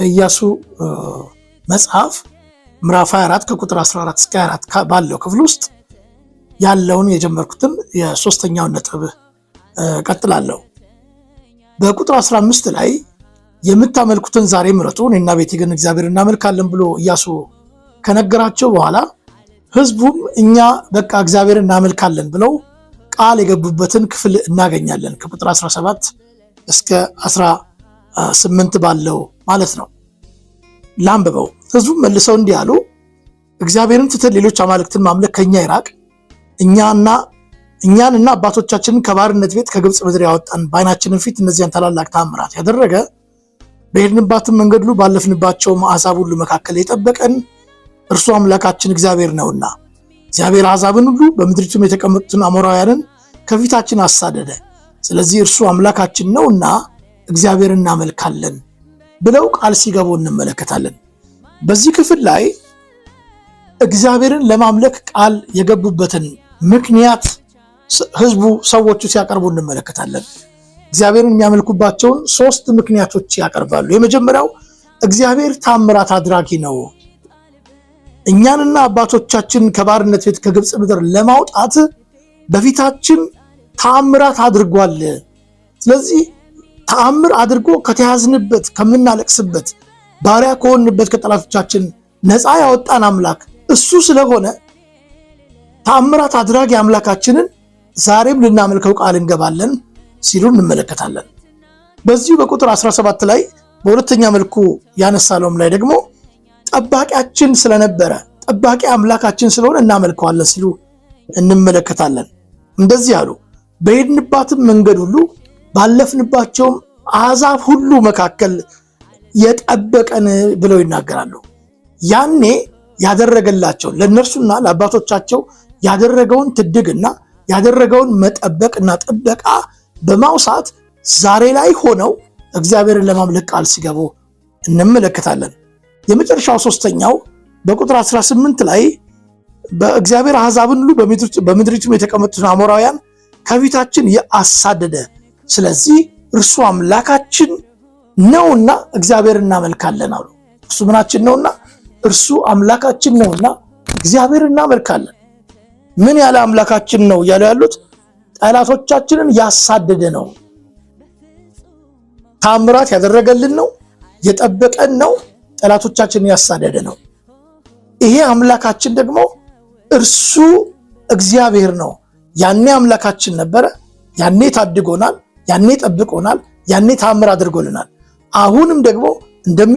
በኢያሱ መጽሐፍ ምዕራፍ 24 ከቁጥር 14 እስከ 24 ባለው ክፍል ውስጥ ያለውን የጀመርኩትን የሶስተኛውን ነጥብ ቀጥላለሁ። በቁጥር 15 ላይ የምታመልኩትን ዛሬ ምረጡ፣ እኔና ቤቴ ግን እግዚአብሔር እናመልካለን ብሎ ኢያሱ ከነገራቸው በኋላ ህዝቡም እኛ በቃ እግዚአብሔር እናመልካለን ብለው ቃል የገቡበትን ክፍል እናገኛለን። ከቁጥር 17 እስከ 18 ባለው ማለት ነው። ላንብበው። ህዝቡም መልሰው እንዲህ አሉ፣ እግዚአብሔርን ትተን ሌሎች አማልክትን ማምለክ ከኛ ይራቅ። እኛንና አባቶቻችንን ከባርነት ቤት ከግብፅ ምድር ያወጣን በዓይናችንን ፊት እነዚያን ታላላቅ ተአምራት ያደረገ በሄድንባትም መንገድ ሁሉ ባለፍንባቸው አሕዛብ ሁሉ መካከል የጠበቀን እርሱ አምላካችን እግዚአብሔር ነውና፣ እግዚአብሔር አሕዛብን ሁሉ በምድሪቱም የተቀመጡትን አሞራውያንን ከፊታችን አሳደደ። ስለዚህ እርሱ አምላካችን ነውና እግዚአብሔር እናመልካለን ብለው ቃል ሲገቡ እንመለከታለን። በዚህ ክፍል ላይ እግዚአብሔርን ለማምለክ ቃል የገቡበትን ምክንያት ህዝቡ፣ ሰዎቹ ሲያቀርቡ እንመለከታለን። እግዚአብሔርን የሚያመልኩባቸውን ሶስት ምክንያቶች ያቀርባሉ። የመጀመሪያው እግዚአብሔር ታምራት አድራጊ ነው። እኛንና አባቶቻችን ከባርነት ቤት ከግብፅ ምድር ለማውጣት በፊታችን ተአምራት አድርጓል። ስለዚህ ተአምር አድርጎ ከተያዝንበት፣ ከምናለቅስበት፣ ባሪያ ከሆንበት ከጠላቶቻችን ነፃ ያወጣን አምላክ እሱ ስለሆነ ተአምራት አድራጊ አምላካችንን ዛሬም ልናመልከው ቃል እንገባለን ሲሉ እንመለከታለን። በዚሁ በቁጥር 17 ላይ በሁለተኛ መልኩ ያነሳለውም ላይ ደግሞ ጠባቂያችን ስለነበረ፣ ጠባቂ አምላካችን ስለሆነ እናመልከዋለን ሲሉ እንመለከታለን። እንደዚህ አሉ፣ በሄድንባትም መንገድ ሁሉ ባለፍንባቸውም አሕዛብ ሁሉ መካከል የጠበቀን ብለው ይናገራሉ። ያኔ ያደረገላቸው ለእነርሱና ለአባቶቻቸው ያደረገውን ትድግና ያደረገውን መጠበቅና ጥበቃ በማውሳት ዛሬ ላይ ሆነው እግዚአብሔርን ለማምለክ ቃል ሲገቡ እንመለከታለን። የመጨረሻው ሶስተኛው በቁጥር 18 ላይ በእግዚአብሔር አሕዛብን ሁሉ በምድሪቱም የተቀመጡትን አሞራውያን ከፊታችን ያሳደደ፣ ስለዚህ እርሱ አምላካችን ነውና እግዚአብሔር እናመልካለን አሉ። እርሱ ምናችን ነውና? እርሱ አምላካችን ነውና እግዚአብሔር እናመልካለን። ምን ያለ አምላካችን ነው እያሉ ያሉት? ጠላቶቻችንን ያሳደደ ነው፣ ታምራት ያደረገልን ነው፣ የጠበቀን ነው፣ ጠላቶቻችንን ያሳደደ ነው። ይሄ አምላካችን ደግሞ እርሱ እግዚአብሔር ነው። ያኔ አምላካችን ነበረ፣ ያኔ ታድጎናል፣ ያኔ ጠብቆናል፣ ያኔ ታምር አድርጎልናል። አሁንም ደግሞ እንደሚ